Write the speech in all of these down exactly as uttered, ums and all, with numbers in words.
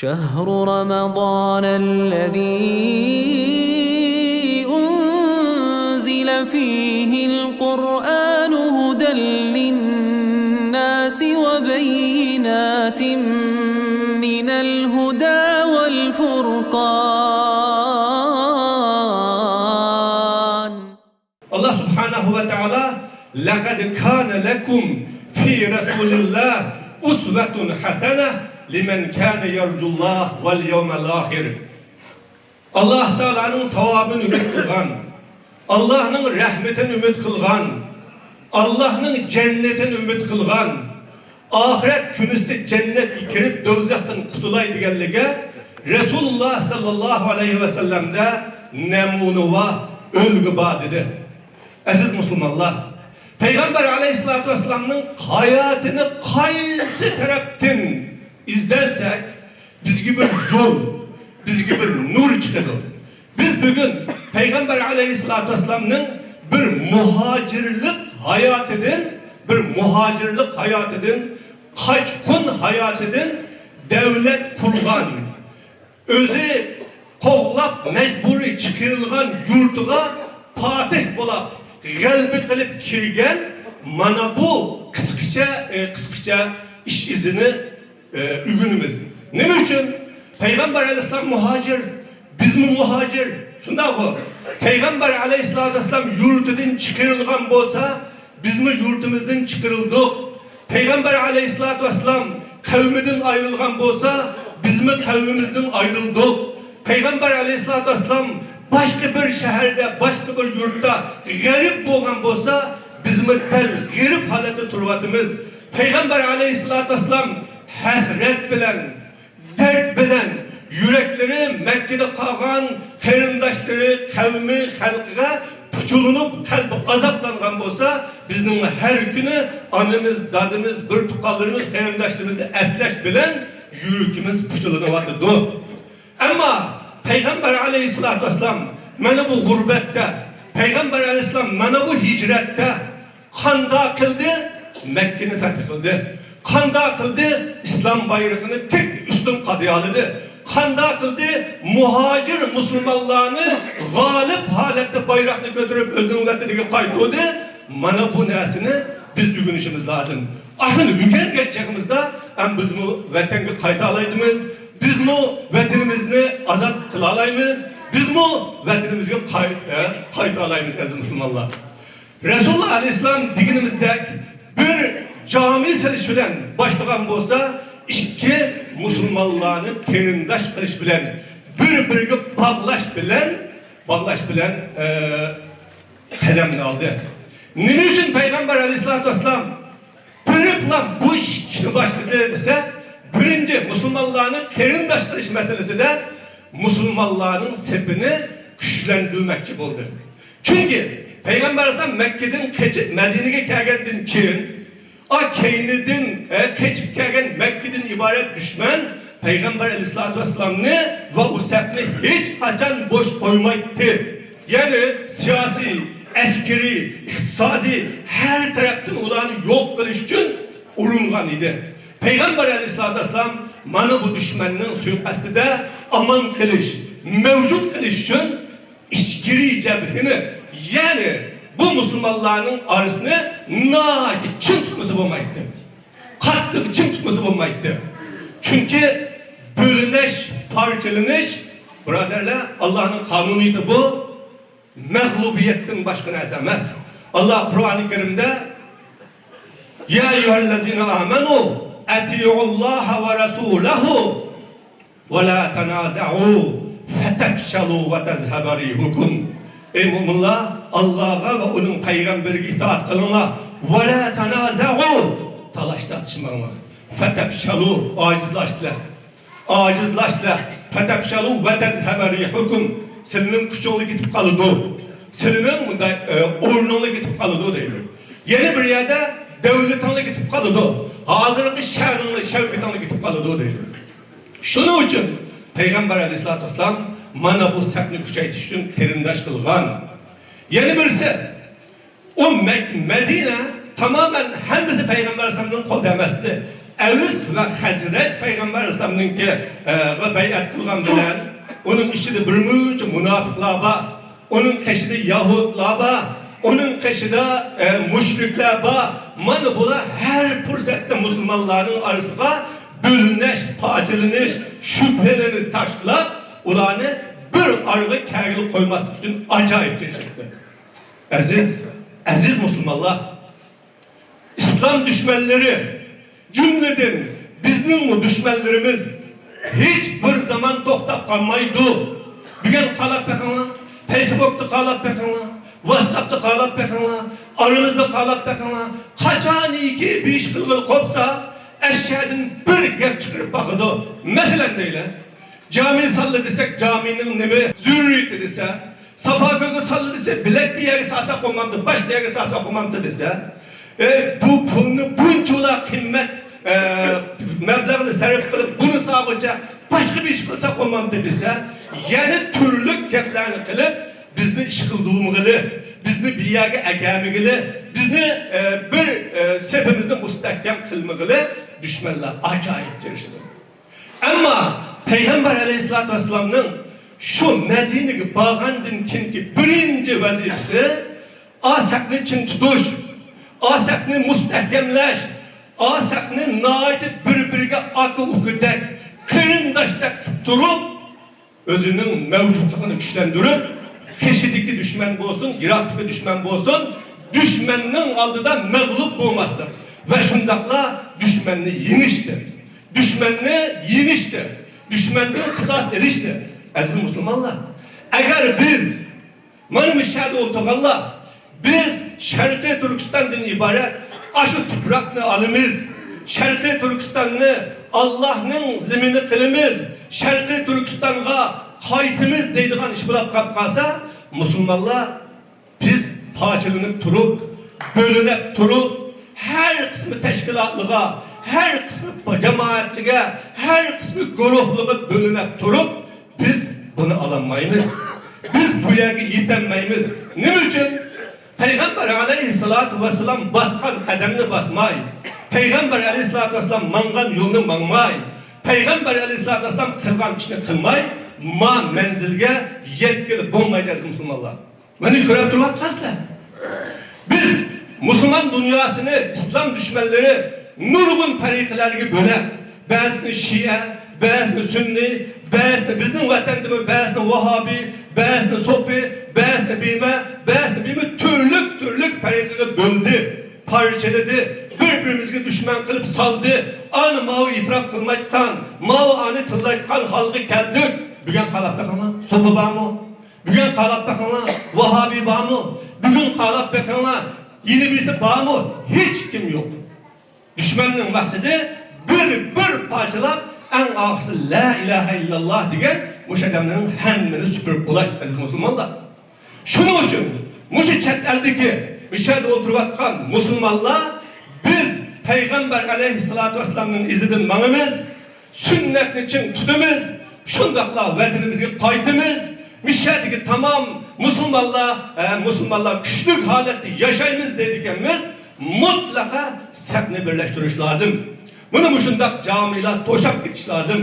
شهر رمضان الذي أنزل فيه القرآن هدى للناس وبينات من الهدى والفرقان. ئاللا سۇبھانەھۇ ۋە تائالا، لەقەد كانە لەكۇم فى رەسۇلىللاھ ئۇسۋەتۇن ھەسەنەھ لىمەن كانە يەرجۇللاھ ۋەل يەۋمەل ئاخىر. ئاللا تائالانىڭ ساۋابىنى ئۈمىد قىلغان، ئاللانىڭ رەھمىتىنى ئۈمىد قىلغان، ئاللانىڭ جەننىتىنى ئۈمىد قىلغان، ئاخىرەت كۈنىسىدە جەننەتكە كىرىپ، دوزاختىن قۇتۇلاي دېگەنلىكى رەسۇلۇللا ساللاللاھۇ ئەلەيھى ۋەسەللەمدە نەمۇنە بار، ئۈلگە بار دېدى. ئەزىز مۇسۇلمانلار، پەيغەمبەر ئەلەيھىسسالاتۇ ۋەسسالامنىڭ ھاياتىنى قايسى تەرەپتىن ئىزدەنسەك، بىزگە بىر يول، بىزگە بىر نۇر چىقىدۇ. بىز بۈگۈن پەيغەمبەر ئەلەيھىسسالاتۇ ۋەسسالامنىڭ بىر مۇھاجىرلىق ھاياتىدىن، بىر مۇھاجىرلىق ھاياتىدىن، قاچقۇن ھاياتىدىن دەۋلەت قۇرغان، ئۆزى قوغلاپ مەجبۇرىي چىقىرىلغان يۇرتىغا پاتىھ بولاپ، غەلىبە قىلىپ كىرگەن مانا بۇ قىسقىچە، ئى، قىسقىچە ئىش ئىزىنى ئۆگىنىمىز. نېمە ئۈچۈن؟ پەيغەمبەر ئەلەيھىسسالام مۇھاجىر، بىزمۇ مۇھاجىر. شۇنداقغۇ؟ پەيغەمبەر ئەلەيھىسسالاتۇ ۋەسسالام يۇرتىدىن چىقىرىلغان بولسا، بىزمۇ يۇرتىمىزدىن چىقىرىلدۇق. پەيغەمبەر ئەلەيھىسسالاتۇ ۋەسسالام قەۋمىدىن ئايرىلغان بولسا، بىزمۇ قەۋمىمىزدىن ئايرىلدۇق. پەيغەمبەر ئەلەيھىسسالاتۇ ۋەسسالام باشقا بىر شەھەردە، باشقا بىر يۇرتتا غەرىب بولغان بولسا، بىزمۇ دەل غېرىب ھالەتتە تۇرۇۋاتىمىز. پەيغەمبەر ئەلەيھىسسالاتۇ ۋەسسالام ھەسرەت بىلەن، دەرد بىلەن يۈرەكلىرى مەككىدە قالغان قېرىنداشلىرى، قەۋمى، خەلقىگە پۇچۇلىنىپ، قەلبى ئازابلانغان بولسا، بىزنىڭ ھەر كۈنى ئانىمىز، دادىمىز، بىر تۇغقانلىرىمىز، قېرىنداشلىرىمىزنى ئەسلەش بىلەن يۈرىكىمىز پۇچۇلىنىۋاتىدۇ. ئەمما پەيغەمبەر ئەلەيھىسسالاتۇ ۋەسسالام مانا بۇ غۇربەتتە، پەيغەمبەر ئەلەيھىسسالام مانا بۇ ھىجرەتتە قانداق قىلدى؟ مەككىنى فەتھ قىلدى. قانداق قىلدى؟ ئىسلام بايرىقىنى تىك ئۈستۈن قادىيالىدى. قانداق قىلدى؟ مۇھاجىر مۇسۇلمانلارنى غالىب ھالەتتە بايراقنى كۆتۈرۈپ ئۆزىنىڭ ۋەتىنىگە قايتۇردى. مانا بۇ نەرسىنى بىز ئۆگىنىشىمىز لازىم. ئاشۇنى ئۆگەنگەن چېغىمىزدا ھەم بىزمۇ ۋەتەنگە قايتالايدىمىز. بىزمۇ ۋەتىنىمىزنى ئازاد قىلالايمىز. بىزمۇ ۋەتىنىمىزگە قاي-، ئە، قايتالايمىز، ئەزىز مۇسۇلمانلار. رەسۇلۇللا ئەلەيھىسسالام دېگىنىمىزدەك بىر جامى سېلىش بىلەن باشلىغان بولسا، ئىككى مۇسۇلمانلارنى قېرىنداش قىلىش بىلەن، بىر-بىرىگە باغلاش بىلەن، باغلاش بىلەن، ئە، قەدەمنى ئالدى. نېمە ئۈچۈن پەيغەمبەر ئەلەيھىسسالاتۇ ۋەسسالام بېرىپلا بۇ ئىككى ئىشنى باشلىدى دېسە، بىرىنچى، مۇسۇلمانلارنى قېرىنداش قىلىش مەسىلىسىدە مۇسۇلمانلارنىڭ سېپىنى كۈچلەندۈرمەكچى بولدى. چۈنكى پەيغەمبەر ئەلەيھىسسالام مەككىدىن قېچىپ مەدىنىگە كەلگەندىن كېيىن، ئا، كەينىدىن، ئە، قېچىپ كەلگەن مەككىدىن ئىبارەت دۈشمەن پەيغەمبەر ئەلەيھىسسالاتۇ ۋەسسالامنى ۋە ئۇ سەپنى ھېچقاچان بوش قويمايتتى. يەنى سىياسىي، ئەسكىرىي، ئىقتىسادىي، ھەر تەرەپتىن ئۇلارنى يوق قىلىش ئۈچۈن ئۇرۇنغان ئىدى. پەيغەمبەر ئەلەيھىسسالاتۇ ۋەسسالام مانا بۇ دۈشمەننىڭ سۇيىقەستىدە ئامان قېلىش، مەۋجۇت قېلىش ئۈچۈن ئىچكىرى جەبھىنى، يەنى بۇ مۇسۇلمانلارنىڭ ئارىسىنى ناھايىتى چىڭ تۇتمىسا بولمايتتى. قاتتىق چىڭ تۇتمىسا بولمايتتى. چۈنكى بۆلۈنۈش، پارچىلىنىش، بۇرادەرلەر، ئاللانىڭ قانۇنىيىتى بۇ. مەغلۇبىيەتتىن باشقا نەرسە ئەمەس. ئاللا قۇرئانى كەرىمدە، يا أيها الذين آمنوا أطيعوا الله ورسوله ولا تنازعوا فتفشلوا وتذهب ريحكم. ئەي مۆمىنلار، ئاللاغا ۋە ئۇنىڭ پەيغەمبىرىگە ئىتائەت قىلىڭلار. ولا تنازعوا، تالاش تارتىشماڭلار. فتفشلوا، ئاجىزلاشسىلەر. ئاجىزلاشسىلەر. فتفشلوا وتذهب ريحكم. سىلىنىڭ كۈچۈڭلار كېتىپ قالىدۇ. سىلىنىڭ مۇنداق، ئە، ئورنۇڭلار كېتىپ قالىدۇ دەيدۇ. يەنە بىر يەردە دەۋلىتىڭلار كېتىپ قالىدۇ. ھازىرقى شەنىڭلار، شەۋكىتىڭلار كېتىپ قالىدۇ دەيدۇ. شۇنىڭ ئۈچۈن پەيغەمبەر ئەلەيھىسسالاتۇ ۋەسسالام مانا بۇ سەپنى كۈچەيتىش ئۈچۈن قېرىنداش قىلغان. يەنە بىرسى، ئۇ مەك-، مەدىنە تامامەن ھەممىسى پەيغەمبەر ئەلەيھىسسالامنىڭ قولىدا ئەمەستى. ئەۋس ۋە خەزرەج پەيغەمبەر ئەلەيھىسسالامنىڭكىغا بەيئەت قىلغان بىلەن، ئۇنىڭ ئىچىدە بىر مۇنچە مۇناپىقلار بار، ئۇنىڭ قېشىدا يەھۇدلار بار، ئۇنىڭ قېشىدا، ئە، مۇشرىكلار بار. مانا بۇلار ھەر پۇرسەتتە مۇسۇلمانلارنىڭ ئارىسىغا بۆلۈنۈش، پارچىلىنىش، شۈبھىلىنىش تاشلاپ، ئۇلارنى بىر ئارىغا كەلگىلى قويماسلىق ئۈچۈن ئاجايىپ تىرىشىپتۇ. ئەزىز، ئەزىز مۇسۇلمانلار! ئىسلام دۈشمەنلىرى، جۈملىدىن بىزنىڭمۇ دۈشمەنلىرىمىز ھېچ بىر زامان توختاپ قالمايدۇ. بۈگۈن قالاپ بېقىڭلار، فېيسبۇكتا قالاپ بېقىڭلار، ۋاتساپتا قالاپ بېقىڭلار، ئارىمىزدا قالاپ بېقىڭلار. قاچانكى بىر ئىش قىلغىلى قوپسا، ئەشيادىن بىر گەپ چىقىرىپ باقىدۇ. مەسىلەن دەيلى، جامى ساللا دېسەك، جامىنىڭ نېمە زۆرۈرىيىتى دېسە، سافاگۆگە ساللا دېسە، بىلەك بىر يەرگە سالسا قومامدۇ، باشقا يەرگە سالسا قومامدۇ دېسە، ئە، بۇ پۇلنى بۇنچىلا قىممەت، ئە، مەبلەغنى سەرپ قىلىپ، بۇنى سالغۇچە باشقا بىر ئىش قىلسا قومامدۇ دېسە، يەنە تۈرلۈك گەپلەرنى قىلىپ، بىزنى ئىش قىلدۇرمىغىلى، بىزنى بىر يەرگە ئەكەلمىگىلى، بىزنى، ئە، بىر، ئە، سېپىمىزنى مۇستەھكەم قىلمىغىلى دۈشمەنلەر ئاجايىپ تىرىشىدۇ. ئەمما پەيغەمبەر ئەلەيھىسسالاتۇ ۋەسسالامنىڭ شۇ مەدىنىگە بارغاندىن كېيىنكى بىرىنچى ۋەزىپىسى ئا سەپنى چىڭ تۇتۇش، ئا سەپنى مۇستەھكەملەش، ئا سەپنى ناھايىتى بىر-بىرىگە ئاكا-ئۇكىدەك، قېرىنداشتەك قىلىپ تۇرۇپ، ئۆزىنىڭ مەۋجۇتلۇقىنى كۈچلەندۈرۈپ، قېشىدىكى دۈشمەن بولسۇن، يىراقتىكى دۈشمەن بولسۇن، دۈشمەننىڭ ئالدىدا مەغلۇپ بولماسلىق ۋە شۇنداقلا دۈشمەننى يېڭىشتۇر. دۈشمەننى يېڭىشتۇر. دۈشمەندىن قىساس ئېلىشتۇر. ئەزىز مۇسۇلمانلار، ئەگەر بىز، مانا مۇشۇ يەردە ئولتۇرغانلار، بىز شەرقىي تۈركىستاندىن ئىبارەت ئاشۇ تۇپراقنى ئالىمىز. شەرقىي تۈركىستاننى ئاللاھنىڭ زېمىنى قىلىمىز. شەرقىي تۈركىستانغا قايتىمىز دەيدىغان ئىش بولۇپ قاپ قالسا، مۇسۇلمانلار، بىز پارچىلىنىپ تۇرۇپ، بۆلۈنۈپ تۇرۇپ، ھەر قىسمى تەشكىلاتلىرىغا، ھەر قىسمى جامائەتلىرىگە، ھەر قىسمى گۇرۇھلىرىغا بۆلۈنۈپ تۇرۇپ، بىز بۇنى ئالالمايمىز. بىز بۇ يەرگە يېتەلمەيمىز. نېمە ئۈچۈن؟ پەيغەمبەر ئەلەيھىسسالاتۇ ۋەسسالام باسقان قەدەمنى باسماي، پەيغەمبەر ئەلەيھىسسالاتۇ ۋەسسالام ماڭغان يولنى ماڭماي، پەيغەمبەر ئەلەيھىسسالاتۇ ۋەسسالام قىلغان ئىشنى قىلماي، ما مەنزىلگە يەتكىلى بولمايدۇ، ئەزىز مۇسۇلمانلار. مانا كۆرۈپ تۇرۇۋاتقانسىلەر. بىز مۇسۇلمان دۇنياسىنى ئىسلام دۈشمەنلىرى نۇرغۇن تەرىقىلەرگە بۆلۈپ، بەزىسىنى شىئە، بەزىسىنى سۈننىي، بەزىسىنى بىزنىڭ ۋەتەندىمۇ بەزىسىنى ۋاھابىي، بەزىسىنى سوپى، بەزىسىنى بىمە، بەزىسىنى بىمە، تۈرلۈك تۈرلۈك تەرىقىگە بۆلدى، پارچىلىدى، بىر-بىرىمىزگە دۈشمەن قىلىپ سالدى. ئانا ماۋۇ ئېتىراپ قىلمايدىغان، ماۋۇ ئانا تىللايدىغان ھالغا كەلدۇق. بۈگۈن قاراپ بېقىڭلار، سوپى بارمۇ؟ بۈگۈن قاراپ بېقىڭلار، ۋاھابىي بارمۇ؟ بۈگۈن قاراپ بېقىڭلار، يەنە بىرسى بارمۇ؟ ھېچكىم يوق. دۈشمەننىڭ مەقسىتى بىر، بىر پارچىلاپ، ئەڭ ئاخىرسى لا ئىلاھە ئىللاللا دېگەن مۇشۇ ئادەملەرنىڭ ھەممىنى سۈپۈرۈپ بولاش، ئەزىز مۇسۇلمانلار. شۇنىڭ ئۈچۈن مۇشۇ چەت ئەلدىكى، مۇشۇ يەردە ئولتۇرۇۋاتقان مۇسۇلمانلار، بىز پەيغەمبەر ئەلەيھىسسالاتۇ ۋەسسالامنىڭ ئىزىدىن ماڭىمىز. سۈننەتنى چىڭ تۇتىمىز، شۇنداقلا ۋەتىنىمىزگە قايتىمىز. مۇشۇ يەردىكى تامام مۇسۇلمانلار، ئە، مۇسۇلمانلار كۈچلۈك ھالەتتە ياشايمىز دەيدىكەنمىز، مۇتلەقا سەپنى بىرلەشتۈرۈش لازىم. مانا مۇشۇنداق جامىلار توشاپ كېتىش لازىم.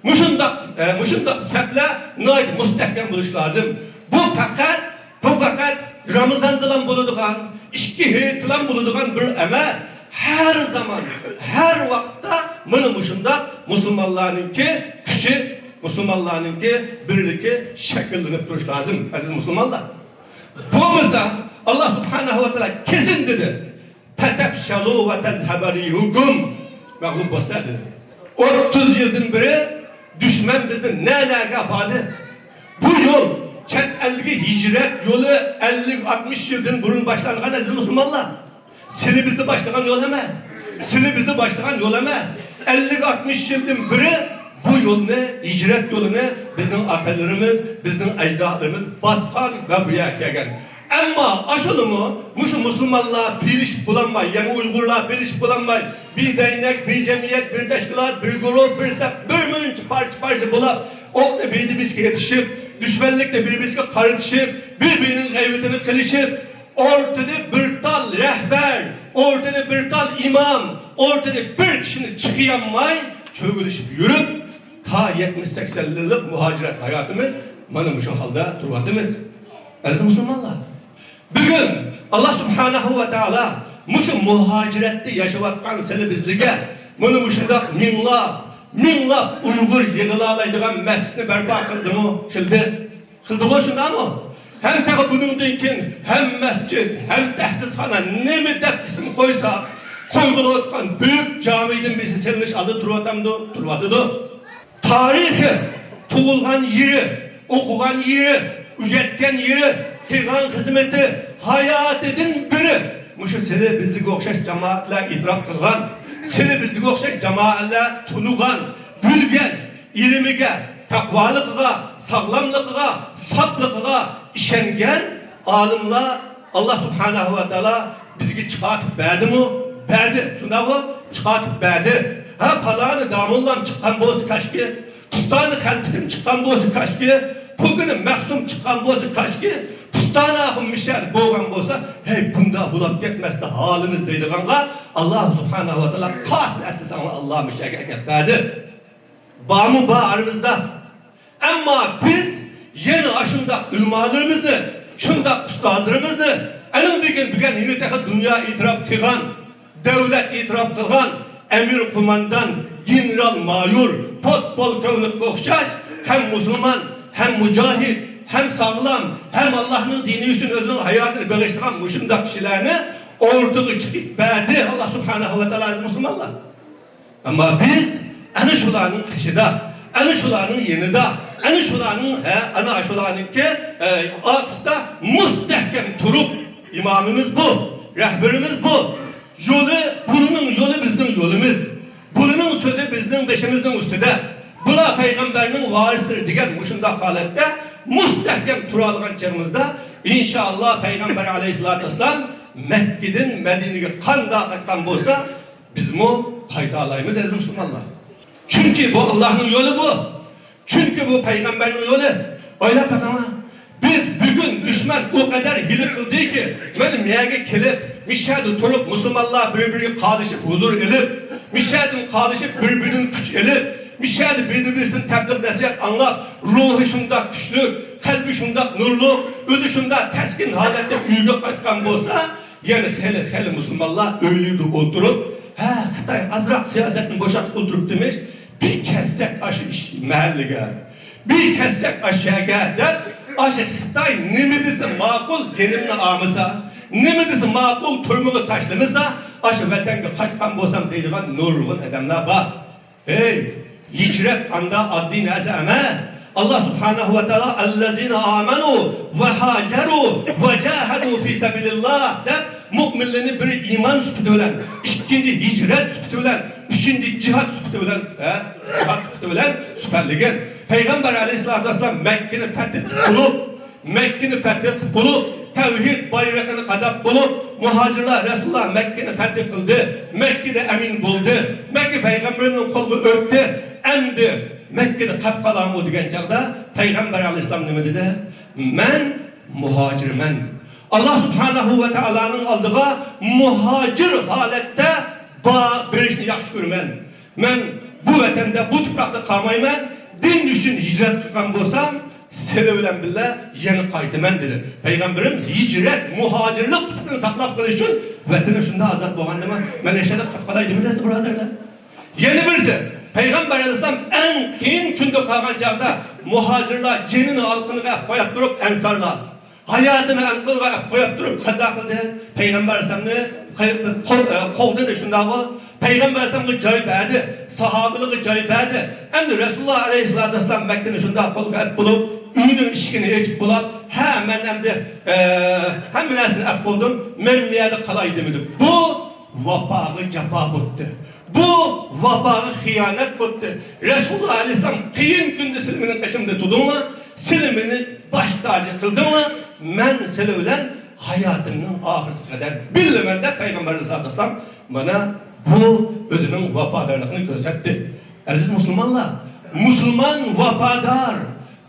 مۇشۇنداق، ئە، مۇشۇنداق سەپلەر ناھايىتى مۇستەھكەم بولۇشى لازىم. بۇ پەقەت بۇ پەقەت رامىزاندىلا بولىدىغان، ئىككى ھېيتتىلا بولىدىغان بىر ئەمەس. ھەر زامان، ھەر ۋاقىتتا مانا مۇشۇنداق مۇسۇلمانلارنىڭكى كۈچى، مۇسۇلمانلارنىڭكى بىرلىكى شەكىللىنىپ تۇرۇشى لازىم، ئەزىز مۇسۇلمانلار. بولمىسا، ئاللا سۇبھانەھۇ ۋە تائالا كېسىن دېدى، «پەتەپشەلۇ ۋە تەزھەبە رىھۇكۇم.» مەغلۇپ بولسىلەر دېدى. ئوتتۇز يىلدىن بېرى دۈشمەن بىزنى نە-نەگە ئاپاردى. بۇ يول، چەت ئەلگە ھىجرەت يولى ئەللىك، ئاتمىش يىلدىن بۇرۇن باشلانغان، ئەزىز مۇسۇلمانلار. سىلى بىزنى باشلىغان يول ئەمەس. سىلى بىزنى باشلىغان يول ئەمەس. ئەللىك، ئاتمىش يىلدىن بېرى بۇ يولنى، ھىجرەت يولىنى بىزنىڭ ئاتىلىرىمىز، بىزنىڭ ئەجدادلىرىمىز باسقان ۋە بۇ يەرگە كەلگەن. ئەمما ئاشۇلىمۇ مۇشۇ مۇسۇلمانلار بىرلىشىپ بولالماي، يەنى ئۇيغۇرلار بىرلىشىپ بولالماي، بىر دەينەك، بىر جەمئىيەت، بىر تەشكىلات، بىر گۇرۇھ، بىر سەپ، بىر مۇنچە پارچە-پارچە بولاپ، ئوقنى بىر-بىرىگە ئېتىشىپ، دۈشمەنلىكنى بىر-بىرىگە قارىتىشىپ، بىر-بىرىنىڭ غەيۋىتىنى قىلىشىپ، ئورتىدا بىر تال رەھبەر، ئورتىدا بىر تال ئىمام، ئورتىدا بىر كىشىنى چىقىيالماي، چۆگىلىشىپ يۈرۈپ، تا يەتمىش سەكسەن يىللىق مۇھاجىرەت ھاياتىمىز مانا مۇشۇ ھالدا تۇرۇۋاتىمىز. ئەزىز مۇسۇلمانلار، بۈگۈن ئاللا سۇبھانەھۇ ۋە تائالا مۇشۇ مۇھاجىرەتتە ياشاۋاتقان سىلى بىزلىگە مانا مۇشۇنداق مىڭلاپ، مىڭلاپ ئۇيغۇر يىغىلالايدىغان مەسچىتنى بەرپا قىلدىمۇ؟ قىلدى. قىلدىغۇ، شۇنداقمۇ؟ ھەم تېخى بۇنىڭدىن كېيىن ھەم مەسچىت، ھەم تەھپىزخانا، نېمە دەپ ئىسىم قويسا، قويغىلى ئوتقان بۈيۈك جامىدىن بىرسى سېلىنىش ئالدىدا تۇرۇۋاتامدۇ؟ تۇرۇۋاتىدۇ. تارىخى، تۇغۇلغان يېرى، ئوقۇغان يېرى، ئۆگەتكەن يېرى، قىلغان خىزمىتى، ھاياتىدىن بېرى مۇشۇ سىلى بىزگە ئوخشاش جامائەتلەر ئېتىراپ قىلغان، سىلى بىزگە ئوخشاش جامائەتلەر تونۇغان، بىلگەن، ئىلمىگە، تەقۋالىقىغا، ساغلاملىقىغا، ساپلىقىغا ئىشەنگەن ئالىملار، ئاللا سۇبھانەھۇ ۋە تائالا بىزگە چىقارتىپ بەردىمۇ؟ بەردى. شۇنداقمۇ؟ چىقارتىپ بەردى. ھە، پالانى داموللام چىققان بولسا كاشكى، پۇستانى خەلپىتىم چىققان بولسا كاشكى، پۇكىنى مەخسۇم چىققان بولسا كاشكى، پۇستانى ئاخۇن مىشەل بولغان بولسا، ھەي، بۇنداق بولاپ كەتمەستى ھالىمىز دەيدىغانغا، ئاللا سۇبھانەھۇ ۋە تائالا قايسىنى ئەسلىسەڭلار، ئاللا مىشەلگە ئەكەپ بەردى. بارمۇ؟ بار ئارىمىزدا. ئەمما بىز يەنە ئاشۇنداق ئۆلىمالىرىمىزنى، شۇنداق ئۇستازلىرىمىزنى، ئەنىڭدىن كېيىن بۈگۈن يەنە تېخى دۇنيا ئېتىراپ قىلغان، دەۋلەت ئېتىراپ قىلغان ئەمىر قوماندان، گېنېرال مايور، پودپولكوۋنىكقا ئوخشاش ھەم مۇسۇلمان، ھەم مۇجاھىد، ھەم ساغلام، ھەم ئاللانىڭ دىنى ئۈچۈن ئۆزىنىڭ ھاياتىنى بېغىشلىغان مۇشۇنداق كىشىلەرنى ئورتىغا چىقىپ بەردى ئاللا سۇبھانەھۇ ۋە تائالا، ئەزىز مۇسۇلمانلار. ئەمما بىز ئەنە شۇلارنىڭ قېشىدا، ئەنە شۇلارنىڭ يېنىدا، ئەنە شۇلارنىڭ، ھە، ئەنە شۇلارنىڭكى، ئە، ئارقىسىدا مۇستەھكەم تۇرۇپ، ئىمامىمىز بۇ، رەھبىرىمىز بۇ. يولى، بۇلارنىڭ يولى بىزنىڭ يولىمىز. بۇلارنىڭ سۆزى بىزنىڭ بېشىمىزنىڭ ئۈستىدە. بۇلار پەيغەمبەرنىڭ ۋارىسلىرى دېگەن مۇشۇنداق ھالەتتە مۇستەھكەم تۇرالىغان چېغىمىزدا، ئىنشائاللا، پەيغەمبەر ئەلەيھىسسالاتۇ ۋەسسالام مەككىدىن مەدىنىگە قانداق قايتقان بولسا، بىزمۇ قايتالايمىز، ئەزىز مۇسۇلمانلار. چۈنكى بۇ ئاللانىڭ يولى بۇ. چۈنكى بۇ پەيغەمبەرنىڭ يولى. ئويلاپ بېقىڭلار. بىز بۈگۈن دۈشمەن ئۇ قەدەر ھىيلە قىلدىكى، مانا مۇ يەرگە كېلىپ، مۇ يەردە تۇرۇپ، مۇسۇلمانلار بىر-بىرىگە قارىشىپ ھۇزۇر ئېلىپ، مۇ يەردىن قارىشىپ بىر-بىرىدىن كۈچ ئېلىپ، مۇ يەردە بىر-بىرسىدىن تەبلىغ نەسىھەت ئاڭلاپ، روھى شۇنداق كۈچلۈك، قەلبى شۇنداق نۇرلۇق، ئۆزى شۇنداق تەسكىن ھالەتتە ئۆيىگە قايتقان بولسا، يەنە خېلى، خېلى مۇسۇلمانلار ئۆيلىرىدە ئولتۇرۇپ، ھە، خىتاي ئازراق سىياسەتنى بوشاتقىلى تۇرۇپتىمىش، بىر كەتسەك ئاشۇ ئىش مەھەللىگە، بىر كەتسەك ئاشۇ يەرگە دەپ، ئاشۇ خىتاي نېمە دېسە ماقۇل، جېنىمنى ئالمىسا، نېمە دېسە ماقۇل، تۈرمىگە تاشلىمىسا، ئاشۇ ۋەتەنگە قايتقان بولسام دەيدىغان نۇرغۇن ئادەملەر بار. ھەي، ھىجرەت ئاندا ئاددىي نەرسە ئەمەس. ئاللا سۇبھانەھۇ ۋە تائالا، «ئەللەزىنە ئامەنۇ ۋە ھاجەرۇ ۋە جاھەدۇ فى سەبىلىللاھ» دەپ، مۇئمىنلارنى بىرى ئىمان سۈپىتى بىلەن، ئىككىنچى ھىجرەت سۈپىتى بىلەن، ئۈچىنچى جىھاد سۈپىتى بىلەن، ھە، جىھاد سۈپىتى بىلەن سۈپەتلىگەن. پەيغەمبەر ئەلەيھىسسالاتۇ ۋەسسالام مەككىنى پەتھ قىلىپ، مەككىنى پەتھ قىلىپ بولۇپ، تەۋھىد بايرىقىنى قاداپ بولۇپ، مۇھاجىرلار، رەسۇلۇللا مەككىنى پەتھ قىلدى، مەككىدە ئەمىن بولدى، مەككە پەيغەمبىرىمنىڭ قولىغا ئۆتتى. ئەمدى مەككىدە قاپ قالامۇ دېگەن چاغدا پەيغەمبەر ئەلەيھىسسالام نېمە دېدى؟ مەن مۇھاجىرمەن. ئاللا سۇبھانەھۇ ۋە تائالانىڭ ئالدىغا مۇھاجىر ھالەتتە با-، بېرىشنى ياخشى كۆرىمەن. مەن بۇ ۋەتەندە، بۇ تۇپراقتا قالمايمەن. دىن ئۈچۈن ھىجرەت قىلغان بولسام، سىلەر بىلەن بىللە يەنە قايتىمەن، دېدى. پەيغەمبىرىم ھىجرەت، مۇھاجىرلىق سۈپىتىنى ساقلاپ قېلىش ئۈچۈن ۋەتىنى شۇنداق ئازاد بولغاندىمۇ، مەن ئەشەدە قاپ قالاي دېمىدى، ئەزىز بۇرادەرلەر. يەنە بىرسى، پەيغەمبەر ئەلەيھىسسالام ئەڭ قىيىن كۈندە قالغان چاغدا مۇھاجىرلار جېنىنى ئالقىنىغا ئەپ قويۇپ تۇرۇپ، ئەنسارلار ھاياتىنى ئەنقىلغا ئەپ قويۇپ تۇرۇپ، قانداق قىلدى؟ پەيغەمبەر ئەلەيھىسسالامنى قوغ-، ئە، قوغدىدى، شۇنداقمۇ؟ پەيغەمبەر ئەلەيھىسسالامغا جاي بەردى، ساھابىلىرىغا جاي بەردى. ئەمدى رەسۇلۇللا ئەلەيھىسسالاتۇ ۋەسسالام مەككىنى شۇنداق قولغا ئەپ بولۇپ، ئۆيىنىڭ ئىشىكىنى ئېچىپ بولۇپ، ھە، مەن ئەمدى، ئە، ھەممە نەرسىنى ئەپ بولدۇم، مەن بۇ يەردە قالاي دېمىدى. بۇ ۋاپاغا جاپا بوپتۇ. بۇ ۋاپاغا خىيانەت بوپتۇ. رەسۇلۇللا ئەلەيھىسسالام قىيىن كۈندە سىلەر مېنىڭ قېشىمدا تۇردۇڭلار، سىلەر مېنى باش تاجى قىلدىڭلار، مەن سىلەر بىلەن ھاياتىمنىڭ ئاخىرىسىغا قەدەر بىللىمەن دەپ پەيغەمبەر ئەلەيھىسسالاتۇ ۋەسسالام مانا بۇ ئۆزىنىڭ ۋاپادارلىقىنى كۆرسەتتى. ئەزىز مۇسۇلمانلار، مۇسۇلمان ۋاپادار،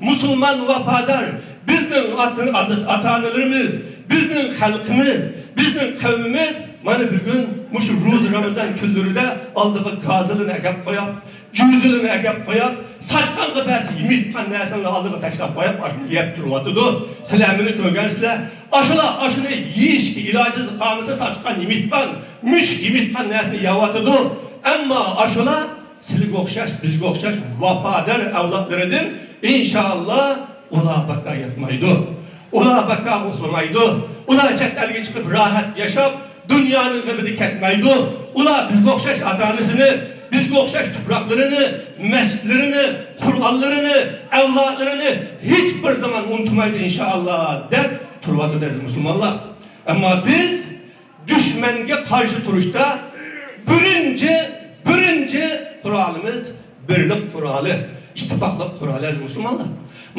مۇسۇلمان ۋاپادار. بىزنىڭ ئاتا-، ئاتا-، ئاتا-ئانىلىرىمىز، بىزنىڭ خەلقىمىز، بىزنىڭ قەۋمىمىز مانا بۈگۈن مۇشۇ روزا رامىزان كۈنلىرىدە ئالدىغا گازىلىنى ئەكەپ قويۇپ، جۈزىلىنى ئەكەپ قويۇپ، ساچقانغا بەرسە يېمەيدىغان نەرسىنى ئالدىغا تاشلاپ قويۇپ، ئاشۇنى يەپ تۇرۇۋاتىدۇ. سىلەر مېنى كۆرگەنسىلەر. ئاشۇلار ئاشۇنى يېيىشكە ئىلاجىسى قالمىسا، ساچقان يېمەيدىغان، مۈشۈك يېمەيدىغان نەرسىنى يەۋاتىدۇ. ئەمما ئاشۇلار سىلىگە ئوخشاش، بىزگە ئوخشاش ۋاپادار ئەۋلادلىرىدىن، ئىنشائاللا، ئۇلار بەكار ياتمايدۇ. ئۇلار بەكار ئۇخلىمايدۇ. ئۇلار چەت ئەلگە چىقىپ راھەت ياشاپ، دۇنيانىڭ غېمىدە كەتمەيدۇ. ئۇلار بىزگە ئوخشاش ئاتا-ئانىسىنى، بىزگە ئوخشاش تۇپراقلىرىنى، مەسچىتلىرىنى، قۇرئانلىرىنى، ئەۋلادلىرىنى ھېچ بىر زامان ئۇنتۇمايدۇ، ئىنشائاللا، دەپ تۇرۇۋاتىدۇ، ئەزىز مۇسۇلمانلار. ئەمما بىز دۈشمەنگە قارشى تۇرۇشتا بىرىنچى، بىرىنچى قورالىمىز بىرلىك قورالى، ئىتتىپاقلىق قورالى، ئەزىز مۇسۇلمانلار.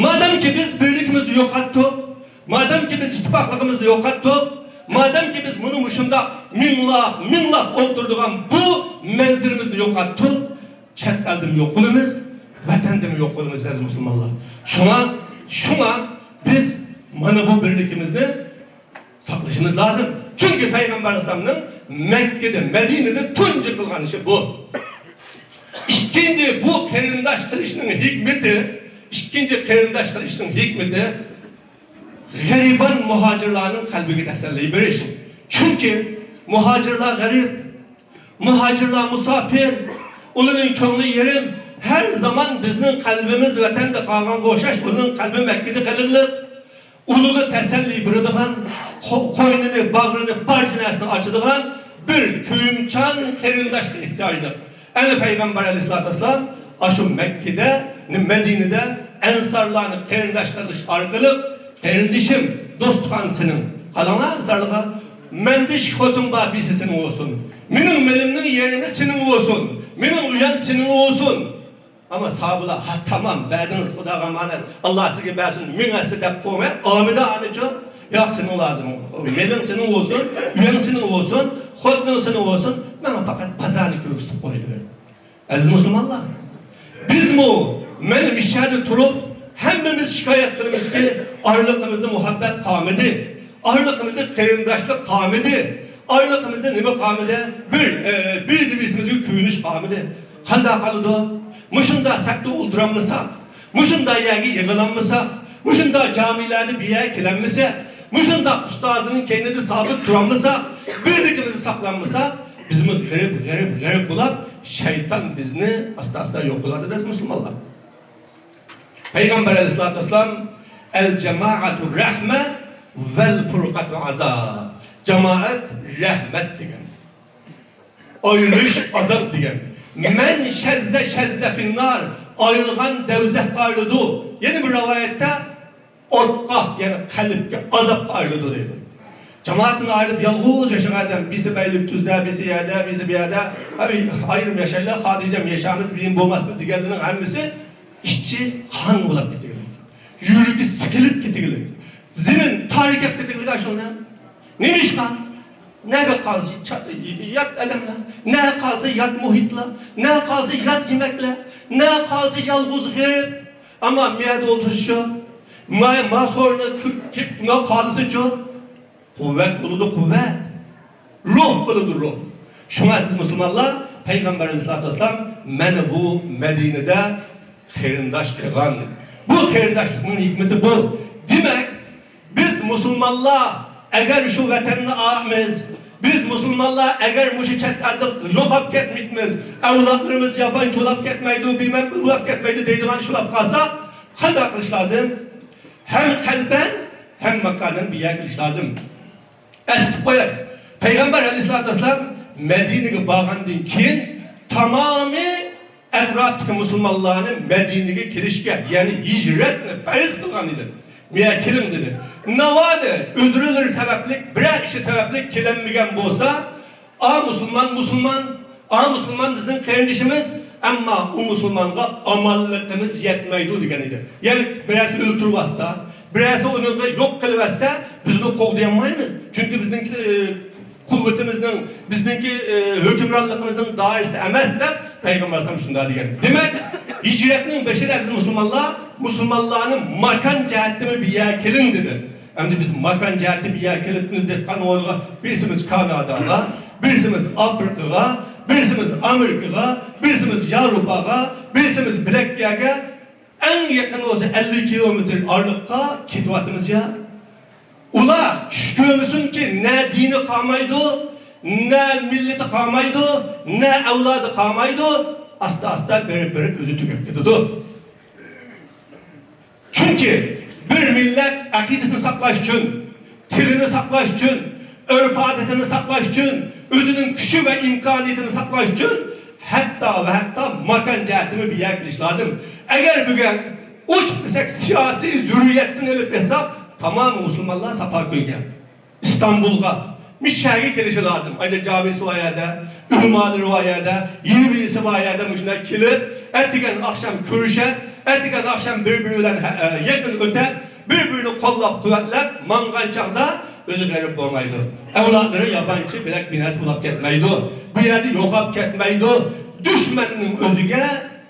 مادامكى بىز بىرلىكىمىزنى يوقاتتۇق، مادامكى بىز ئىتتىپاقلىقىمىزنى يوقاتتۇق، مادامكى بىز مۇنۇ مۇشۇنداق مىڭلاپ، مىڭلاپ ئولتۇرىدىغان بۇ مەنزىرىمىزنى يوقاتتۇق، چەت ئەلدىمۇ يوق بولىمىز، ۋەتەندىمۇ يوق بولىمىز، ئەزىز مۇسۇلمانلار. شۇڭا، شۇڭا بىز مانا بۇ بىرلىكىمىزنى ساقلىشىمىز لازىم. چۈنكى پەيغەمبەر ئەلەيھىسسالامنىڭ مەككىدە، مەدىنىدە تۇنجى قىلغان ئىشى بۇ. ئىككىنچى، بۇ قېرىنداش قىلىشنىڭ ھېكمىتى، ئىككىنچى قېرىنداش قىلىشنىڭ ھېكمىتى غەرىبان مۇھاجىرلارنىڭ قەلبىگە تەسەللى بېرىش. چۈنكى مۇھاجىرلار غەرىب، مۇھاجىرلار مۇساپىر، ئۇلارنىڭ كۆڭلى يېرىم. ھەر زامان بىزنىڭ قەلبىمىز ۋەتەندە قالغانغا ئوخشاش، ئۇلارنىڭ قەلبى مەككىدە قېلىغلىق. ئۇلىغا تەسەللى بېرىدىغان، قو-، قوينىنى، باغرىنى، بارچە نەرسىنى ئاچىدىغان بىر كۆيۈمچان قېرىنداشقا ئېھتىياجلىق. ئەنە پەيغەمبەر ئەلەيھىسسالاتۇ ۋەسسالام ئاشۇ مەككىدە، مەدىنىدە ئەنسارلارنى قېرىنداش قىلىش ئارقىلىق، قېرىندىشىم، دوستخان سېنىڭ. قاراڭلار ئەنسارلارغا، مەندە ئىككى خوتۇن بار، بىرسى سېنىڭ بولسۇن. مېنىڭ مېلىمنىڭ يېرىمى سېنىڭ بولسۇن. مېنىڭ ئۆيەم سېنىڭ بولسۇن. ئەمما ساھابىلار، ھە، تامام، بەردىڭىز، خۇداغا ئامانەت، ئاللا سىزگە بەرسۇن، مىڭ ھەسسە دەپ قويماي، ئامىدە ئانىچۇ، ياق، سېنىڭ لازىم، مېلىڭ سېنىڭ بولسۇن، ئۆيۈڭ سېنىڭ بولسۇن، خوتۇنۇڭ سېنىڭ بولسۇن، ماڭا پەقەت بازارنى كۆرسىتىپ قويدى. ئەزىز مۇسۇلمانلار، بىزمۇ مەن مىشەدە تۇرۇپ، ھەممىمىز شىكايەت قىلىمىزكى، ئارىلىقىمىزدا مۇھەببەت قالمىدى، ئارىلىقىمىزدا قېرىنداشلىق قالمىدى، ئارىلىقىمىزدا نېمە قالمىدى؟ بىر، ئە، بىر دېۋىسىمىزگە كۆيۈنۈش قالمىدى. قانداق قالىدۇ؟ مۇشۇنداق سەپتە ئولتۇرالمىساق، مۇشۇنداق يەرگە يىغىلالمىساق، مۇشۇنداق جامىلەردە بىر يەرگە كېلەلمىسەك، مۇشۇنداق ئۇستازنىڭ كەينىدە سابىت تۇرالمىساق، بىرلىكىمىزنى ساقلانمىساق، بىزمۇ غېرىب، غېرىب، غېرىب بولۇپ، شەيتان بىزنى ئاستا-ئاستا يوق قىلىۋاتىدۇ، ئەزىز مۇسۇلمانلار. پەيغەمبەر ئەلەيھىسسالاتۇ ۋەسسالام، «ئەل جامائەتۇ رەھمە ۋەل پۇرقەتۇ ئازاب.» جامائەت رەھمەت دېگەن. ئايرىلىش ئازاب دېگەن. «مەن شەززە شەززە فىننار»، ئايرىلغان دەۋزەخكە ئايرىلىدۇ. يەنە بىر رىۋايەتتە، ئوتقا، يەنى قەلبكە، ئازابقا ئايرىلىدۇ دەيدۇ. جامائەتتىن ئايرىلىپ يالغۇز ياشىغان ئادەم، بىرسى بەيلىكتۈزدە، بىرسى يەردە، بىرسى بۇ يەردە، ھەي، ئايرىم ياشايلى، خاتىرجەم ياشايمىز، قىيىن بولماسمىز دېگەنلەرنىڭ ھەممىسى ئىچى قان بولاپ كېتىگلىك، يۈرىكى سىكىلىپ كېتىگلىك، زېمىن تارى كەپ كېتىگلىك ئاشۇنى. نېمىشقا؟ نەگە قالسا چا-، يات ئادەملەر، نە قالسا يات مۇھىتلار، نە قالسا يات يېمەكلەر، نە قالسا يالغۇز غېرىب. ئەمما مىيەدە ئولتۇرسىچۇ؟ ما، ما سورۇندا كۆ-، كۆ-، ما قالسىچۇ؟ قۇۋۋەت بولىدۇ، قۇۋۋەت. روھ بولىدۇ، روھ. شۇڭا ئەزىز مۇسۇلمانلار، پەيغەمبەر ئەلەيھىسسالاتۇ ۋەسسالام مانا بۇ مەدىنىدە قېرىنداش قىلغان. بۇ قېرىنداشلىقنىڭ ھېكمىتى بۇ. دېمەك، بىز مۇسۇلمانلار ئەگەر شۇ ۋەتەننى ئالىمىز، بىز مۇسۇلمانلار ئەگەر مۇشۇ چەت ئەلدە يوقاپ كەتمەيمىز، ئەۋلادلىرىمىز ياپان چولاپ كەتمەيدۇ، بىمەن بولاپ كەتمەيدۇ دەيدىغان شۇلاپ قالسا، قانداق قىلىش لازىم؟ ھەم قەلبەن، ھەم ماكانەن بىر يەرگە كېلىش لازىم. ئەسلىتىپ قوياي. پەيغەمبەر ئەلەيھىسسالاتۇ ۋەسسالام مەدىنىگە بارغاندىن كېيىن، تامامى ئەتراپتىكى مۇسۇلمانلارنى مەدىنىگە كېلىشكە، يەنى ھىجرەتنى پەرز قىلغان ئىدى. «مېيە كېلىڭ» دېدى. ناۋادا ئۆزرىلىرى سەۋەبلىك، بىرەر ئىشى سەۋەبلىك كېلەلمىگەن بولسا، «ئا مۇسۇلمان، مۇسۇلمان، ئا مۇسۇلمان بىزنىڭ قېرىندىشىمىز، ئەمما ئۇ مۇسۇلمانغا ئامانلىقىمىز يەتمەيدۇ» دېگەن ئىدى. يەنى بىرەرسى ئۆلتۈرۈۋاتسا، بىرەرسى ئۇنى يوق قىلىۋەتسە، بىزنى قوغدىيالمايمىز. چۈنكى بىزنىڭكى، ئى، قۇۋۋىتىمىزنىڭ، بىزنىڭكى، ئى، ھۆكۈمرانلىقىمىزنىڭ دائىرىسىدە ئەمەس دەپ پەيغەمبەر ئەلەيھىسسالام شۇنداق دېگەن. دېمەك، ھىجرەتنىڭ بېشىدا ئەزىز مۇسۇلمانلار، مۇسۇلمانلارنى ماكان جەھەتتىمۇ بىر يەرگە كېلىڭ دېدى. ئەمدى بىز ماكان جەھەتتە بىر يەرگە كېلىپمىز دەيدىغان ئورۇنغا، بىرسىمىز كاناداغا، بىرسىمىز ئافرىقىغا، بىرسىمىز ئامېرىكىغا، بىرسىمىز ياۋروپاغا، بىرسىمىز بىلەك يەرگە، ئەڭ يېقىن بولسا ئەللىك كىلومېتىر ئارىلىققا كېتىۋاتىمىز يا. ئۇلار چۈش كۆرمىسۇنكى، نە دىنى قالمايدۇ، نە مىللىتى قالمايدۇ، نە ئەۋلادى قالمايدۇ، ئاستا-ئاستا بېرىپ-بېرىپ ئۆزى تۈگەپ كېتىدۇ. چۈنكى بىر مىللەت ئەقىدىسىنى ساقلاش ئۈچۈن، تىلىنى ساقلاش ئۈچۈن، ئۆرپ-ئادىتىنى ساقلاش ئۈچۈن، ئۆزىنىڭ كۈچى ۋە ئىمكانىيىتىنى ساقلاش ئۈچۈن ھەتتا ۋە ھەتتا ماكان جەھەتتىمۇ بىر يەرگە كېلىشى لازىم. ئەگەر بۈگۈن ئوچۇق دېسەك، سىياسىي زۆرۈرىيەتتىن ئېلىپ ئېيتساق، تامامى مۇسۇلمانلار ساپا كۆيگەن. ئىستانبۇلغا، مۇشۇ شەھەرگە كېلىشى لازىم. ئايدا جامىسى بار يەردە، ئۆلىمالىرى بار يەردە، يېزىسى بار يەردە مۇشۇنداق كېلىپ، ئەتىگەن ئاخشام كۆرۈشەپ، ئەتىگەن ئاخشام بىر-بىرى بىلەن ھە-، ئە، يېقىن ئۆتەپ، بىر-بىرىنى قوللاپ-قۇۋۋەتلەپ ماڭغان چاغدا ئۆزى غېرىب بولمايدۇ. ئەۋلادلىرى يابانچى بىلەك بىنەسى بولاپ كەتمەيدۇ. بۇ يەردە يوقاپ كەتمەيدۇ. دۈشمەننىڭ ئۆزىگە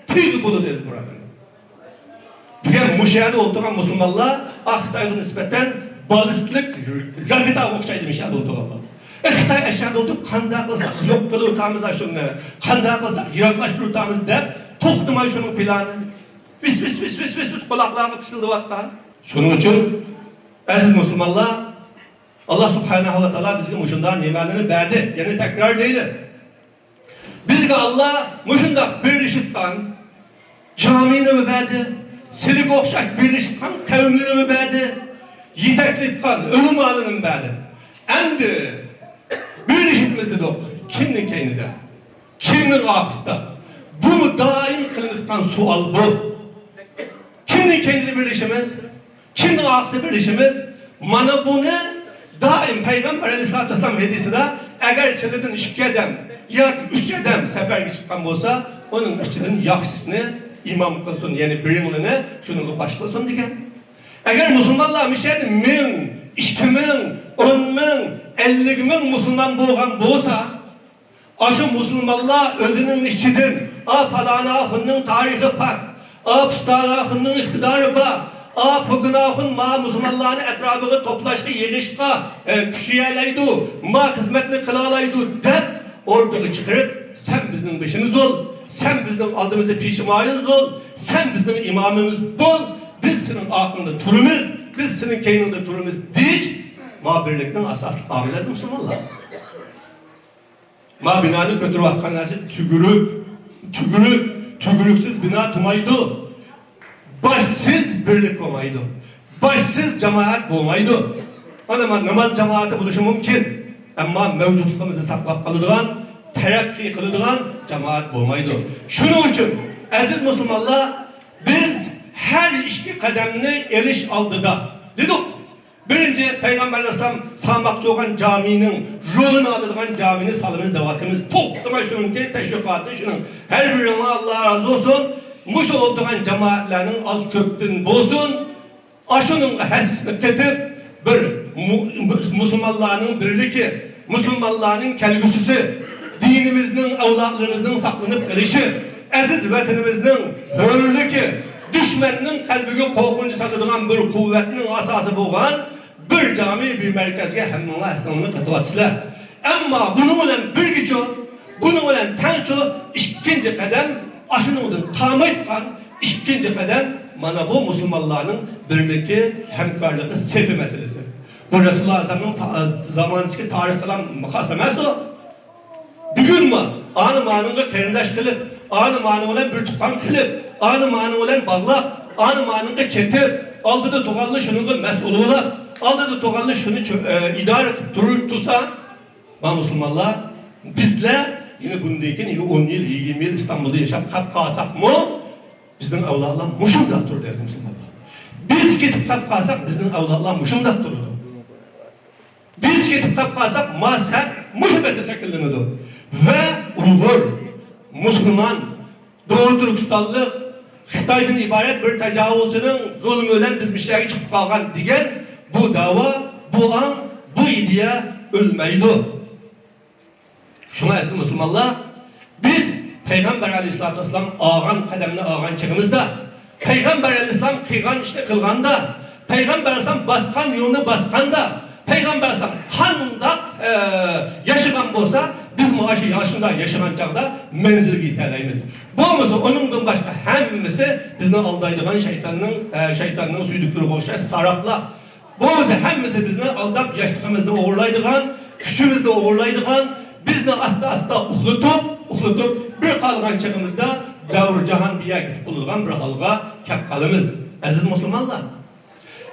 تىل بولىدۇ، ئەزىز بۇرادەر. بۈگۈن مۇشۇ يەردە ئولتۇرغان مۇسۇلمانلار، ئا، خىتايغا نىسبەتەن بالىستىك راكېتاغا ئوخشايدۇ مۇشۇ يەردە ئولتۇرغانلار. ئە، خىتاي ئەشەدە ئولتۇرۇپ، قانداق قىلساق يوق قىلىۋېتىمىز شۇنى، قانداق قىلساق يىراقلاشتۇرۇۋېتىمىز دەپ توختىماي شۇنىڭ پىلانى. ۋىس، ۋىس، ۋىس، ۋىس، ۋىس، ۋىس قۇلاقلارغا پىچىلدىۋاتقان. شۇنىڭ ئۈچۈن، ئەزىز مۇسۇلمانلار، ئاللا سۇبھانەھۇ ۋە تائالا بىزگە مۇشۇنداق نېمەلەرنى بەردى. يەنە تەكرار دەيلى. بىزگە ئاللا مۇشۇنداق بىرلىشىدىغان جامىنىمۇ بەردى، سىلىگە ئوخشاش بىرلىشىدىغان قەۋملىرىمۇ بەردى، يېتەكلەيدىغان ئۆلىمالىرىمۇ بەردى. ئەمدى بىرلىشىمىز دېدۇق. كىمنىڭ كەينىدە؟ كىمنىڭ ئارقىسىدا؟ بۇمۇ دائىم قىلىنىدىغان سوئال بۇ. كىمنىڭ كەينىدە بىرلىشىمىز؟ كىمنىڭ ئارقىسىدا بىرلىشىمىز؟ مانا بۇنى دائىم پەيغەمبەر ئەلەيھىسسالاتۇ ۋەسسالام ھەدىسىدە، ئەگەر سىلىدىن ئىككى ئادەم ياكى ئۈچ ئادەم سەپەرگە چىققان بولسا، ئۇنىڭ ئىچىدىن ياخشىسىنى ئىمام قىلسۇن، يەنى بىرىڭلىنى شۇنىڭغا باش قىلسۇن دېگەن. ئەگەر مۇسۇلمانلار مۇشۇ يەردە مىڭ، ئىككى مىڭ، ئون مىڭ، ئەللىك مىڭ مۇسۇلمان بولغان بولسا، ئاشۇ مۇسۇلمانلار ئۆزىنىڭ ئىچىدىن، ئا، پالانى ئاخۇننىڭ تارىخى پاك، ئا، پۇستانى ئاخۇننىڭ ئىقتىدارى بار، ئا، پۇگىنى ئاخۇن ما مۇسۇلمانلارنى ئەتراپىغا توپلاشقا، يىغىشقا، ئە، كۈچىيەلەيدۇ، ما خىزمەتنى قىلالايدۇ دەپ ئوتتۇرىغا چىقىرىپ، سەن بىزنىڭ بېشىمىز بول، سەن بىزنىڭ ئالدىمىزدا پېشىمايىمىز بول، سەن بىزنىڭ ئىمامىمىز بول، بىز سېنىڭ ئارقىڭدا تۇرىمىز، بىز سېنىڭ كەينىڭدە تۇرىمىز دېيىش، ما بىرلىكنىڭ ئاساسلىق ئامىلى ئەزىز مۇسۇلمانلار. ما بىنانى كۆتۈرۈۋاتقان نەرسە تۈگۈرۈك، تۈگۈرۈك، تۈگۈرۈكسىز بىنا تۇرمايدۇ. باشسىز بىرلىك بولمايدۇ. باشسىز جامائەت بولمايدۇ. ئانا، ما-، ناماز جامائەتى بولۇشى مۇمكىن، ئەمما مەۋجۇتلۇقىمىزنى ساقلاپ قالىدىغان، تەرەققىي قىلىدىغان جامائەت بولمايدۇ. شۇنىڭ ئۈچۈن، ئەزىز مۇسۇلمانلار، بىز ھەر ئىككى قەدەمنى ئېلىش ئالدىدا دېدۇق. بىرىنچى، پەيغەمبەر ئەلەيھىسسالام سالماقچى بولغان جامىنىڭ رولىنى ئالىدىغان جامىنى سالىمىز دەۋاتىمىز. توختىماي شۇنىڭكى تەشۋىقاتى شۇنىڭ. ھەر بىرىڭلار ئاللا رازى بولسۇن. مۇشۇ ئولتۇرغان جامائەتلەرنىڭ ئاز كۆپتىن بولسۇن، ئاشۇنىڭغا ھەسسىسىنى قېتىپ، بىر مۇ-، مۇ-، مۇسۇلمانلارنىڭ بىرلىكى، مۇسۇلمانلارنىڭ كەلگۈسىسى، دىنىمىزنىڭ، ئەۋلادلىرىمىزنىڭ ساقلىنىپ قېلىشى، ئەزىز ۋەتىنىمىزنىڭ ھۆرلۈكى، دۈشمەننىڭ قەلبىگە قورقۇنچ سالىدىغان بىر قۇۋۋەتنىڭ ئاساسى بولغان بىر جامى، بىر مەركەزگە ھەممىڭلار ھەسسىڭلارنى قېتىۋاتىسىلەر. ئەمما بۇنىڭ بىلەن بىرگىچۇ، بۇنىڭ بىلەن تەڭچۇ، ئىككىنچى قەدەم، ئاشۇنىڭدىن قالمايدىغان ئىككىنچى قەدەم، مانا بۇ مۇسۇلمانلارنىڭ بىرلىكى، ھەمكارلىقى، سېپى مەسىلىسى. بۇ رەسۇلۇللا ئەلەيھىسسالامنىڭ سا-، زامانىسىدىكى تارىخقىلا خاس ئەمەس ئۇ. بۈگۈنمۇ ئانى مانىڭغا قېرىنداش قىلىپ، ئانى مانىڭ بىلەن بىر تۇغقان قىلىپ، ئانى مانىڭ بىلەن باغلاپ، ئانى مانىڭغا چېتىپ، ئالدىدا تۇرغانلار شۇنىڭغا مەسئۇل بولاپ، ئالدىدا تۇرغانلار شۇنى چۆ-، ئە، ئىدارە قىلىپ تۇر-، تۇرسا، ما مۇسۇلمانلار، بىزلەر يەنە بۇندىن كېيىن يەنە ئون يىل، يىگىرمە يىل ئىستانبۇلدا ياشاپ قاپ قالساقمۇ، بىزنىڭ ئەۋلادلار مۇشۇنداق تۇرىدۇ، ئەزىز مۇسۇلمانلار. بىز كېتىپ قاپ قالساق، بىزنىڭ ئەۋلادلار مۇشۇنداق تۇرىدۇ. بىز كېتىپ قاپ قالساق، ما سەن مۇشۇ بەتتە شەكىللىنىدۇ. ۋە ئۇيغۇر، مۇسۇلمان، دوغۇ تۈركىستانلىق، خىتايدىن ئىبارەت بىر تاجاۋۇزچىنىڭ زۇلمى بىلەن بىز مۇشۇ يەرگە چىقىپ قالغان دېگەن بۇ دەۋا، بۇ ئاڭ، بۇ ئىدىيە ئۆلمەيدۇ. شۇڭا ئەزىز مۇسۇلمانلار، بىز پەيغەمبەر ئەلەيھىسسالاتۇ ۋەسسالام ئالغان قەدەمنى ئالغان چېغىمىزدا، پەيغەمبەر ئەلەيھىسسالام قىلغان ئىشنى قىلغاندا، پەيغەمبەر ئەلەيھىسسالام باسقان يولنى باسقاندا، پەيغەمبەر ئەلەيھىسسالام قانداق، ئە، ياشىغان بولسا، بىزمۇ ئاشۇ، ئاشۇنداق ياشىغان چاغدا مەنزىلگە يېتەلەيمىز. بولمىسا ئۇنىڭدىن باشقا ھەممىسى بىزنى ئالدايدىغان شەيتاننىڭ، ئە، شەيتاننىڭ سۈيدۈكلىرىگە ئوخشاش ساراپلار. بولمىسا ھەممىسى بىزنى ئالداپ، ياشلىقىمىزنى ئوغرىلايدىغان، كۈچىمىزنى ئوغرىلايدىغان، بىزنى ئاستا-ئاستا ئۇخلىتىپ، ئۇخلىتىپ، بىر قالغان چېغىمىزدا دەۋر جاھان بىر يەرگە كېتىپ قالىدىغان بىر ھالغا كەپ قالىمىز. ئەزىز مۇسۇلمانلار!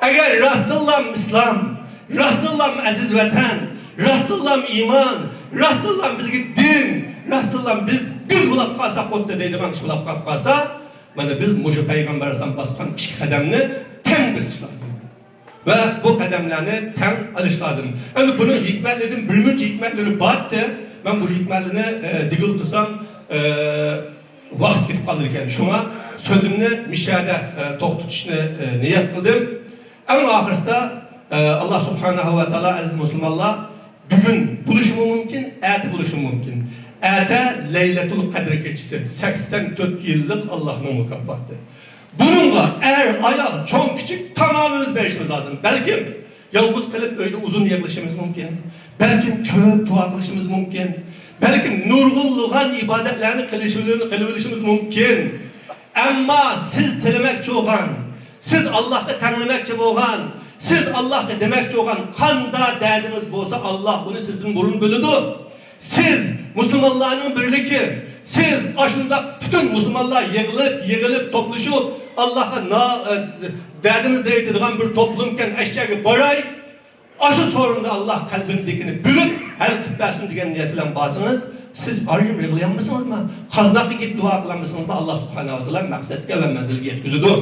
ئەگەر راستتىنلام ئىسلام، راستتىنلام ئەزىز ۋەتەن، راستتىنلام ئىمان، راستتىنلام بىزگە دىن، راستتىنلام بىز، بىز بولاپ قالساق بولدى دەيدىغان ئىش بولاپ قالىپ قالسا، مانا بىز مۇشۇ پەيغەمبەر ئەلەيھىسسالام باسقان ئىككى قەدەمنى تەڭ بېسىش لازىم. ۋە بۇ قەدەملەرنى تەڭ ئېلىش لازىم. ئەمدى بۇنىڭ ھېكمەتلىرىدىن بىرمۇنچە ھېكمەتلىرى بارتى. مەن بۇ ھېكمەتلىرىنى، ئە، دېگىلى تۇرسام، ئە، ۋاقىت كېتىپ قالىدىكەن. شۇڭا سۆزۈمنى مىشەدە، ئە، توختىتىشنى، ئە، نىيەت قىلدىم. ئەڭ ئاخىرسىدا، ئە، ئاللا سۇبھانەھۇ ۋە تائالا، ئەزىز مۇسۇلمانلار، بۈگۈن بولۇشىمۇ مۇمكىن، ئەتە بولۇشىمۇ مۇمكىن. ئەتە لەيلەتۇل قەدر كېچىسى، سەكسەن تۆت يىللىق ئاللانىڭ مۇكاپاتى. بۇنىڭغا ئەر، ئايال، چوڭ، كىچىك تامامىمىز بېرىشىمىز لازىم. بەلكىم يالغۇز قېلىپ ئۆيدە ئۇزۇن يىغلىشىمىز مۇمكىن. بەلكىم كۆپ دۇئا قىلىشىمىز مۇمكىن. بەلكىم نۇرغۇنلىغان ئىبادەتلەرنى قىلىشىمىز، قىلىۋېلىشىمىز مۇمكىن. ئەمما سىز تىلىمەكچى بولغان، سىز ئاللاھقا تەڭلىمەكچى بولغان، سىز ئاللاھقا دېمەكچى بولغان قانداق دەردىڭىز بولسا، ئاللاھ ئۇنى سىزدىن بۇرۇن بىلىدۇ. سىز مۇسۇلمانلارنىڭ بىرلىكى، سىز ئاشۇنداق پۈتۈن مۇسۇلمانلار يىغىلىپ، يىغىلىپ، توپلىشىپ، ئاللاھقا نا-، ئە، دەردىمىزنى ئېيتىدىغان بىر توپلۇمكەن، ئەشياگە باراي. ئاشۇ سورۇندا ئاللاھ قەلبىمدىكىنى بىلىپ، ھەل قىلىپ بەرسۇن دېگەن نىيەت بىلەن بارسىڭىز، سىز ئارىيىم يىغلىيالمىسىڭىزمۇ، قازناققا كېلىپ دۇئا قىلالمىسىڭىزمۇ، ئاللاھ سۇبھانەھۇ ۋە تائالا مەقسەتكە ۋە مەنزىلگە يەتكۈزىدۇ.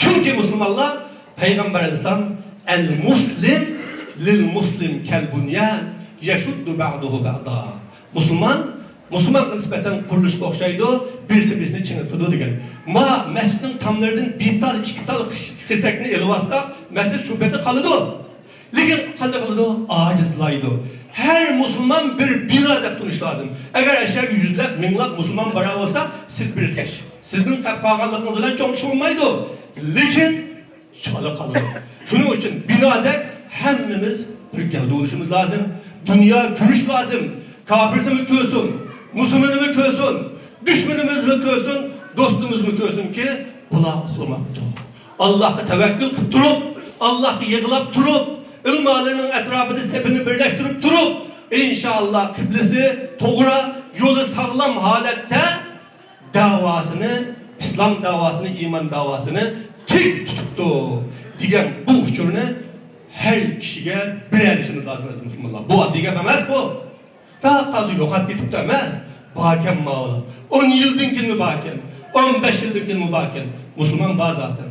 چۈنكى مۇسۇلمانلار پەيغەمبەر ئەلەيھىسسالام، «ئەل مۇسلىم لىل مۇسلىم كەل بۇنيان يەشۇددۇ بەئدۇھۇ بەئدا.» مۇسۇلمان مۇسۇلمانغا نىسبەتەن قۇرۇلۇشقا ئوخشايدۇ، بىرسى بىرسىنى چىڭىتىدۇ دېگەن. ما مەسچىتنىڭ تاملىرىدىن بىر تال، ئىككى تال خىش-، خېسەكنى ئېلىۋالساق، مەسچىت شۇ پېتى قالىدۇ. لېكىن قانداق قىلىدۇ؟ ئاجىزلايدۇ. ھەر مۇسۇلمان بىر بىنا دەپ تونۇش لازىم. ئەگەر ئەشەگە يۈزلەپ، مىڭلاپ مۇسۇلمان بارا بولسا، سىز بىر خىش. سىزنىڭ قېلىپ قالغانلىقىڭىز بىلەن چوڭ ئىش بولمايدۇ. لېكىن چالا قالىدۇ. شۇنىڭ ئۈچۈن بىنادەك ھەممىمىز بىر گەۋدە بولۇشىمىز لازىم. دۇنيا كۆرۈش لازىم. كاپىرسىمۇ كۆرسۇن، مۇسۇلمىنىمۇ كۆرسۇن، دۈشمىنىمىزمۇ كۆرسۇن، دوستىمىزمۇ كۆرسۇنكى، بۇلار ئۇخلىماپتۇ. ئاللاھقا تەۋەككۈل قىلىپ تۇرۇپ، ئاللاھقا يىغلاپ تۇرۇپ، ئۆلىمالىرىنىڭ ئەتراپىدا سېپىنى بىرلەشتۈرۈپ تۇرۇپ، ئىنشائاللا، قىبلىسى توغرا، يولى ساغلام ھالەتتە داۋاسىنى، ئىسلام داۋاسىنى، ئىمان داۋاسىنى تىك تۇتۇپتۇ دېگەن بۇ ئۇچۇرنى ھەر كىشىگە بېرەلىشىمىز لازىم، ئەزىز مۇسۇلمانلار. بۇ ئاددىي گەپ ئەمەس بۇ. دەپ قالسا يوقاپ كېتىپتۇ ئەمەس. باركەن ماۋۇلار. ئون يىلدىن كېيىنمۇ باركەن. ئون بەش يىلدىن كېيىنمۇ باركەن. مۇسۇلمان بار زاتەن.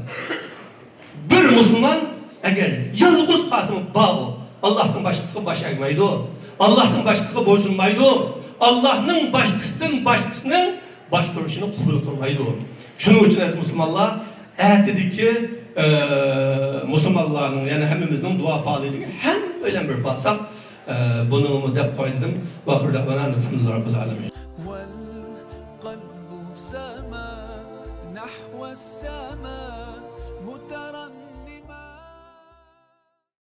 بىر مۇسۇلمان ئەگەر يالغۇز قالسىمۇ بار ئۇ. ئاللاھتىن باشقىسىغا باش ئەگمەيدۇ. ئاللاھتىن باشقىسىغا بويسۇنمايدۇ. ئاللاھنىڭ باشقىسىدىن باشقىسىنىڭ باشقۇرۇشىنى قوبۇل قىلمايدۇ. شۇنىڭ ئۈچۈن ئەزىز مۇسۇلمانلار، ئەتىدىكى، ئە، مۇسۇلمانلارنىڭ، يەنى ھەممىمىزنىڭ دۇئا پائالىيىتىگە ھەممەيلەن بىر بارساق، ئە، بۇنىمۇ دەپ قوياي دېدىم. ۋاخىرۇ دەئۋانا ئەلھەمدۇلىللاھى رەببىل ئالەمىن. والقلب سما نحو السماء مترنما